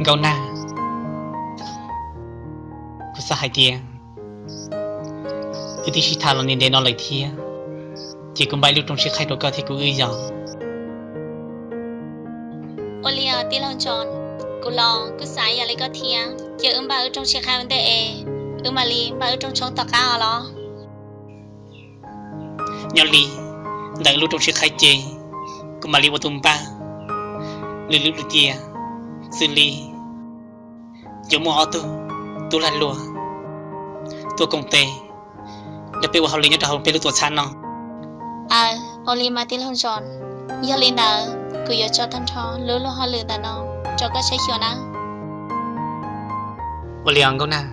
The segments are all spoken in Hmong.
Nkauj Nag, kuv xav hais tias wb twb sib tham los ntev no lawm thiab, ces kuv npaj ib lub rooj sib qhaib rau koj thiab kuv wb yog. Ua li os tij laug Ntsos, kuv los kuj xav ib yam li koj thiab, ces wb npaj wb rooj sib qhaib ua ntej es wb mam li npaj wb rooj tshoob tom qab os los. Nyob li ntawm wb lub rooj sib qhaib ces kuv mam li ua tus npaj. Lwm lub tias xws li yuav muaj ob tug tub lag luam tuaj koom tes nrog peb ua hauj lwm nyob rau hauv peb lub tuam txhab no. Aws, ua li mas tij laug Ntsos, yog li ntawd kuv yuav tso tag nrho lub luag hauj lwm ntawm no rau koj saib xyuas nawb. Ua li os Nkauj Nag.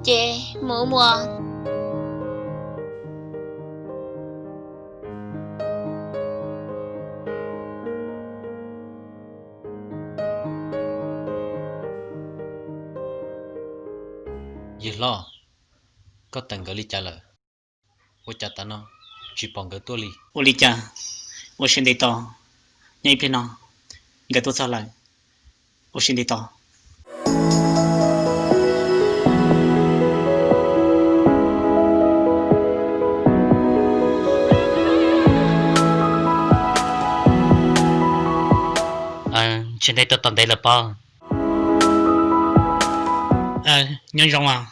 Ces mus wb mus. Yawg hlob, koj tawm nkawd li cas lawm? Ua cas tav no tsis pom nkawd tuaj li? Ua li cas? Ua siab ntev tos, nyob ib pliag no nkawd tuaj txog lawm. Ua siab ntev tos. Tsis ntev tuaj tau ntev lawm pob. Nyob zoo os.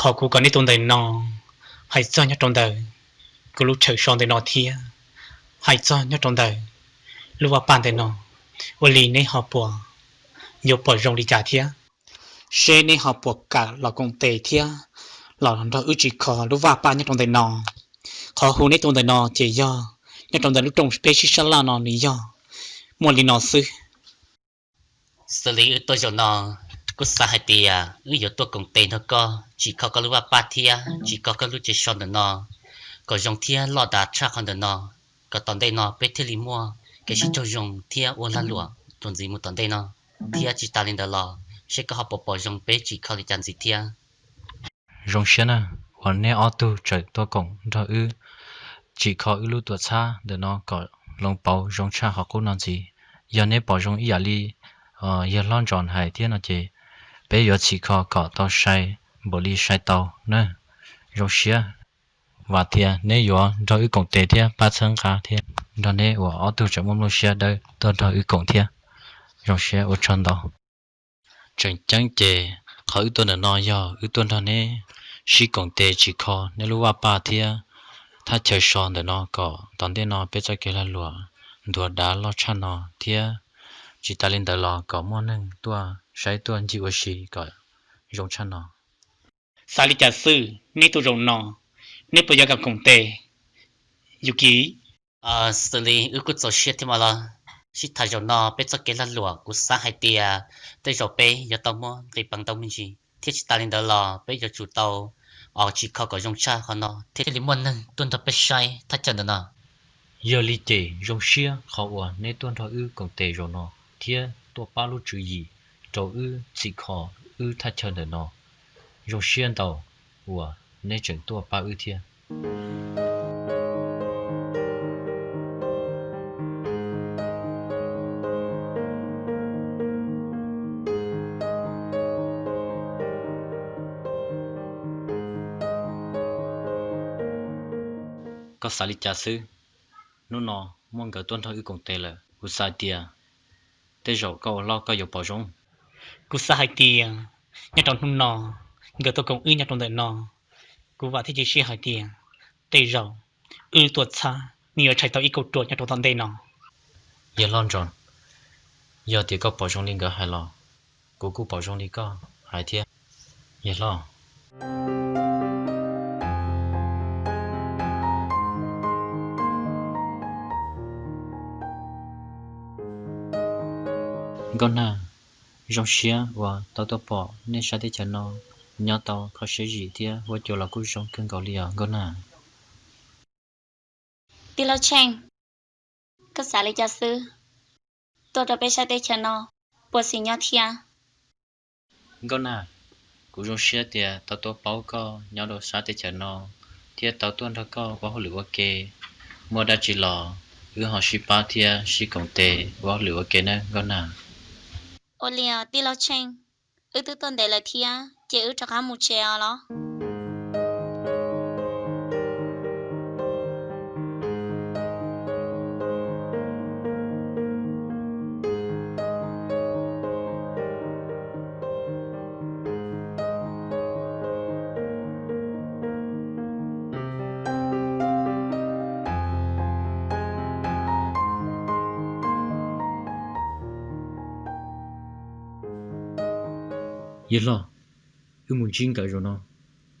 Qhov kuv kom neb tuaj ntawm no, hais txog nyob rau ntawm kuv lub chaw so ntawm no thiab hais txog nyob rau ntawm lub vaj paj ntawm no, ua li neb ho puas yuav pom zoo li cas thiab? Seb neb ho puas kam los koom tes thiab los nrog wb tsim kho lub vaj paj nyob rau ntawm no. Qhov hu neb tuaj ntawm no ces yog nyob rau ntawm lub rooj peb sib sab laj no nws yog muaj li no xwb. Xws li wb tuaj zaum no, kuv xav hais tias wb yuav tuaj koom tes nrog koj tsim kho koj lub vaj paj thiab tsim kho koj lub tsev so ntawm no kom zoo thiab loj dav tshaj qhov ntawm no, kom tom ntej no peb thiaj li muaj kev sib raug zoo thiab ua lag luam txuas ntxiv mus tom ntej no, thiab tsis tas li ntawd los seb koj ho puas pom zoo peb tsim kho li cas ntxiv thiab. Zoo siab na, uas neb ob tug tseem tuaj koom nrog wb tsim kho wb lub tuam txhab ntawm no kom hloov pauv zoo tshaj qhov qub no ntxiv. Yog neb pom zoo ib yam li yawg hlob Ntsos hais thiab no ces peb yuav txhim kho kom tau sai npaum li sai tau na. Zoo siab, vam tias neb yuav nrog wb koom tes thiab pab txhawb nqa thiab nrog neb uas ob tug tseem muaj nplooj siab dawb tuaj nrog wb koom thiab. Zoo siab ua tsaug ntau. Tseem ceeb ces qhov wb tuaj ntawm no yog wb tuaj nrog neb sib koom tes tsim kho neb lub vaj paj thiab thaj chaw so ntawm no kom tom ntej no peb txoj kev lag luam ntuag dav loj tshaj no thiab tsis tas li ntawd los kom muaj neeg tuaj saib tuaj ncig ua si kom zoo tshaj no. Xav li cas xwb, neb tuaj zaum no, neb puas yuav kam koom tes? Yus Kiv. Xws li wb kuj txaus siab thiab mas los, sib tham zaum no peb txoj kev lag luam kuv xav hais tias tej zaum peb yuav tau muab nqis peev ntau me ntsis thiab tsis tas li ntawd los peb yuav tsum tau tsim kho kom zoo tshaj qhov no thiaj li muaj neeg tuaj nrog peb saib thaj chaw ntawm no. Yog li ces zoo siab qhov uas neb tuaj nrog wb koom tes zaum no thiab tuaj pab lub tswv yim rau wb txhim kho wb thaj chaw ntawm no. Zoo siab ntau uas neb tseem tuaj pab wb thiab. Koj xav li cas xwb? Hnub no muaj nkawd tuaj nrog wb koom tes lawm, kuv xav tias tej zaum koj ua hlob koj yuav pom zoo. Kuv xav hais tias nyob rau hnub no nkawd tuaj koom wb nyob rau ntawm no, kuv vam thiab cia siab hais tias tej zaum wb tuam txhab nws yuav tshais tau ib kauj ruam nyob rau tom ntej no. Yawg hlob Ntsos, yog tias koj pom zoo li nkawd hais los kuv kuj pom zoo li koj hais thiab, yawg hlob. Nkauj Nag, zoo siab uas tau tuaj pom nej sab teb chaws no nyob tau kho siab zim thiab huab cua los kuj zoo kawg nkaus li os Nkauj Nag. Tij laug Tsheej, koj xav li cas xwb? Tuaj rau peb sab teb chaws no puas xis nyob thiab? Nkauj Nag, kuv zoo siab tias tau tuaj paub koj nyob rau sab teb chaws no thiab tau tuaj nrog koj ua hauj lwm ua ke. Muaj dab tsi los wb ho sib pab thiab sib koom tes ua hauj lwm ua ke nawb Nkauj Nag. Ua li tij laug Tsheej, wb twb tuaj ntev lawm thiab ces wb rov qab mus tsev os los. Yawg hlob, wb mus ntsib nkawd zaum no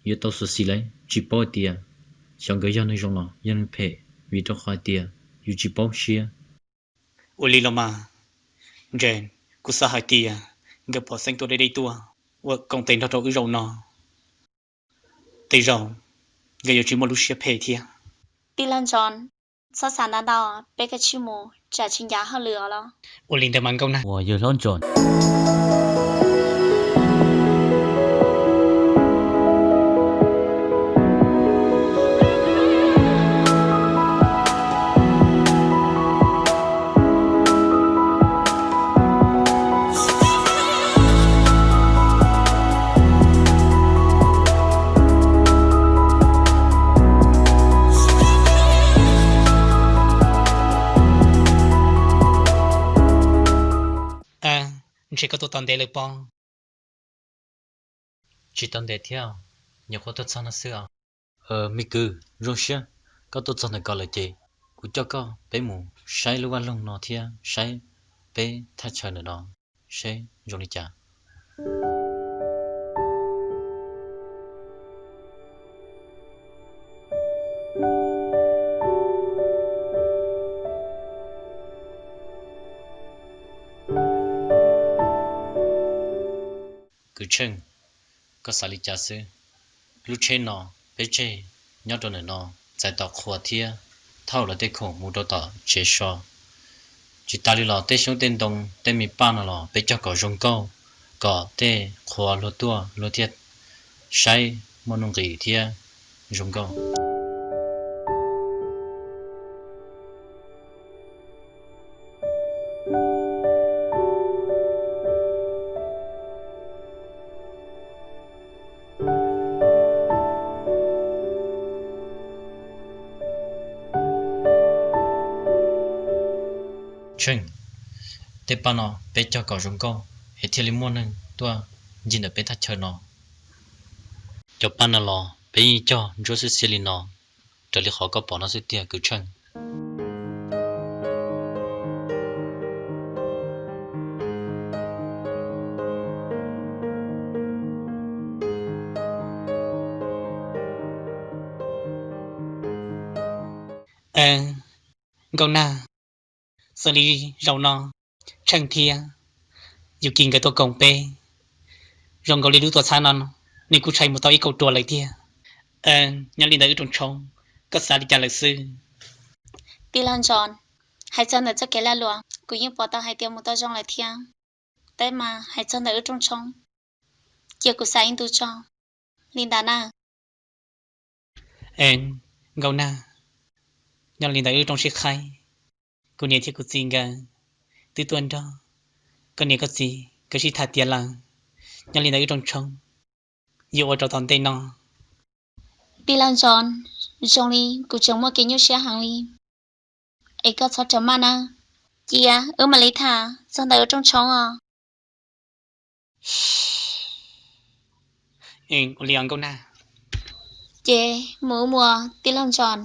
yuav tau xyuam xim lawm, tsis paub hais tias xyov nkawd yog neeg zoo los yog neeg phem, vim rau qhov hais tias yus tsis paub siab. Ua li los mas, Ntses, kuv xav hais tias nkawd pom xeeb tuaj deb deb tuaj ua koom tes nrog rau wb zaum no, tej zaum nkawd yuav tsis muaj lub siab phem thiab. Tij laug Ntsos, txhob xav ntau ntau, peb kav tsij mus tsam tsis ncav hauj lwm os los. Ua li ntawd mas Nkauj Nag. Uas yawg hlob Ntsos. Ntshe koj tuaj tau ntev lawm pob? Tsis tau ntev thiab, nyuam qhuav tuaj txog no xwb os. Me kwv, zoo siab koj tuaj txog ntawm ko lawm ces kuv coj koj peb mus saib lub vaj loog no thiab saib peb thaj chaw ntawm no seb zoo li cas. Kwv Tsheej, koj xav li cas xwb? Lub tsheb no peb tseg nyob rau ntawm no, txais tom qhua thiab thauj lawv tej khoom mus rau tom tsev so. Tsis tas li los tej xyoob tej ntoo tej me paj no los peb cog kom zoo nkauj, kom tej qhua luag tuaj luag thiaj saib muaj nuj nqis thiab zoo nkauj. Tsheej, tej paj no peb cog kom zoo nkauj es thiaj li muaj neeg tuaj ncig ntawm peb thaj chaw no. Cov paj no los peb yeej cog ntsuab xiab xiab li no, raws li qhov koj pom no xwb tiag kwv Tsheej. Nkauj Nag, xws li zaum no Tsheej thiab Yuki nkawd tuaj koom peb, zoo nkaus li lub tuam txhab no nws kuj tshaib mus tau ib kauj ruam lawm tiag. Nyob li ntawd wb rooj tshoob, koj xav li cas lawm xwb? Tij laug Ntsos, hais txog ntawm txoj kev lag luam kuv yeej pom tau hais tias mus tau zoo lawm thiab. Tab mas hais txog ntawm wb rooj tshoob, cia kuv xav ib ntu tso. Li ntawd na. Nkauj Nag, nyob li ntawd wb rooj sib qhaib, kuv niam thiab kuv txiv nkawd twb tuaj nrog, koj niam koj txiv nkawd sib tham tiav lawm. Nyob li ntawd wb rooj tshoob, yuav ua rau tom ntej no. Tij laug Ntsos, zoo li kuv tseem muaj kev nyuaj siab heev li, es koj txhob rawm maj nawb. Cia wb mam li tham txog ntawm wb rooj tshoob os. Ua li os Nkauj Nag. Ces mus mus tij laug Ntsos.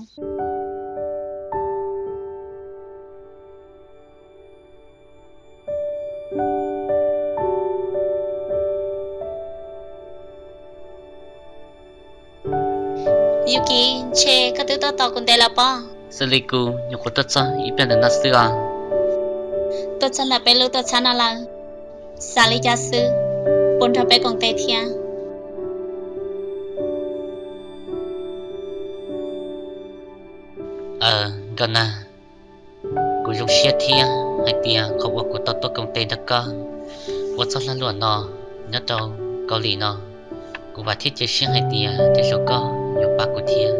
Yuki, ntshe koj twb tuaj tos kuv ntev lawm pob? Xws li kuv nyuam qhuav tuaj txog ib pliag ntawm no xwb os. Tuaj txog ntawm peb lub tuam txhab no lawm, xav li cas xwb, puas nrog peb koom tes thiab? Nkauj Nag, kuv zoo siab thiab hais tias qhov uas kuv tau tuaj koom tes nrog koj ua txoj lag luam no nyob rau Kaus Lim no, kuv vam thiab cia siab hais tias tej zaum koj yuav pab kuv thiab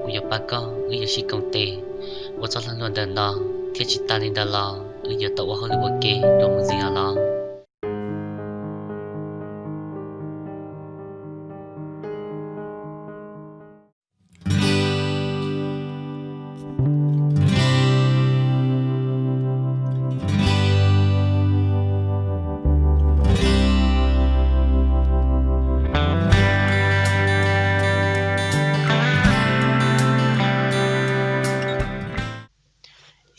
kuv yuav pab koj, wb yuav sib koom tes Ua txoj lag luam ntawm no thiab tsis tas li ntawd los wb yuav tau ua hauj lwm ua ke rau mus ntxiv os los.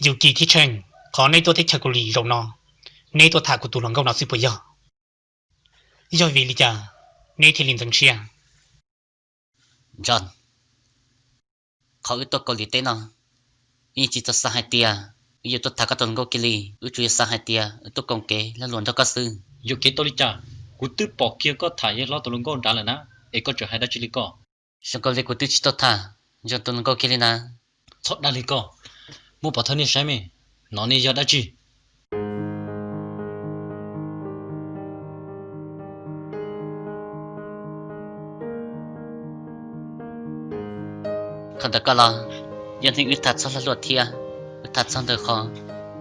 Yus Kis thiab Tsheej, qhov neb tuaj teb chaws Kaus Lim zaum no, neb tuaj tham kuv tus hluas nkauj no xwb puas yog? Yog vim li cas neb thiaj li ntxeev siab? Ntso, qhov wb tuaj Kaus Lim teb no, wb yeej tsis tau xav hais tias wb yuav tuaj tham koj tus hluas nkauj kiag li. Wb tsuas yog xav hais tias wb tuaj koom kev lag luam nrog koj xwb. Yuam kev tau li cas? Kuv twb pom kiag koj tham yawg hlob tus hluas nkauj nrad lawm na, es koj tseem hais dab tsi li koj? Zoo nkaus li kuv twb tsis tau tham Ntso tus hluas nkauj kiag li na. Txhob dag li koj, muab pov thawj nej saib me, no nej yog dab tsi? Qhov ntawd koj los, yog neeg wb tham txog lag luam thiab, wb tham txog ntawm qhov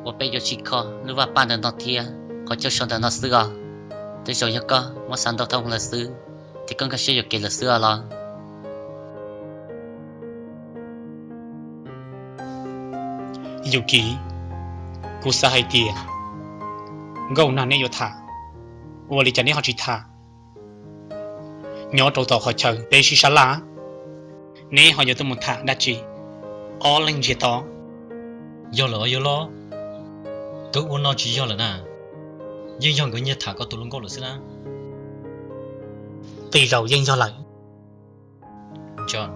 uas peb yuav tsis kho lub vaj paj ntawm no thiab qhov chaw so ntawm no xwb os. Tej zaum yog koj muab xav ntau dhau lawm xwb, thiab koj nkag siab yuam kev lawm xwb os los. Yus Kis, kuv xav hais tias nkauj nag neb yuav tham, ua li cas neb ho tsis tham? Nyob rau tom qhov chaw peb sib sab laj, neb ho yuav tuaj mus tham dab tsi? Ob leeg ntsiag to. Yog lawm os yawg hlob, twb ua no tsis yog lawm na, yeej yog nkawd nyiag tham koj tus hluas nkauj lawm xwb na. Tej zaum yeej yog lawm. John,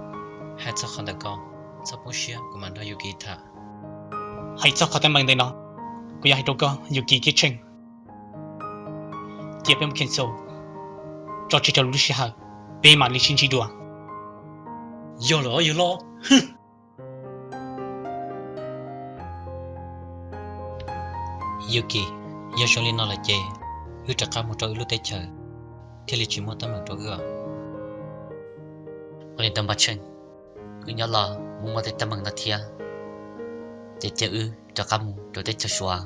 hais txog qhov ntawm ko, txhob poob siab, kuv mam nrog Yus Kis tham. Hais txog qhov teeb meem ntawm no, kuv yuav hais rau koj Yus Kis thiab Tsheej, cia peb mus cancel, tso tseg rau lub sij hawm, peb mam li sib ntsib dua. Yog lawm os yawg hlob. Yus Kis, yog zoo li no lawm ces wb rov qab mus rau wb lub teb chaws thiaj li tsis muaj teeb meem rau wb. Ua li ntawd mas Tsheej, wb nyob los mus muaj tej teeb meem no thiab, ces cia wb rov qab mus rau teb chaws Suav.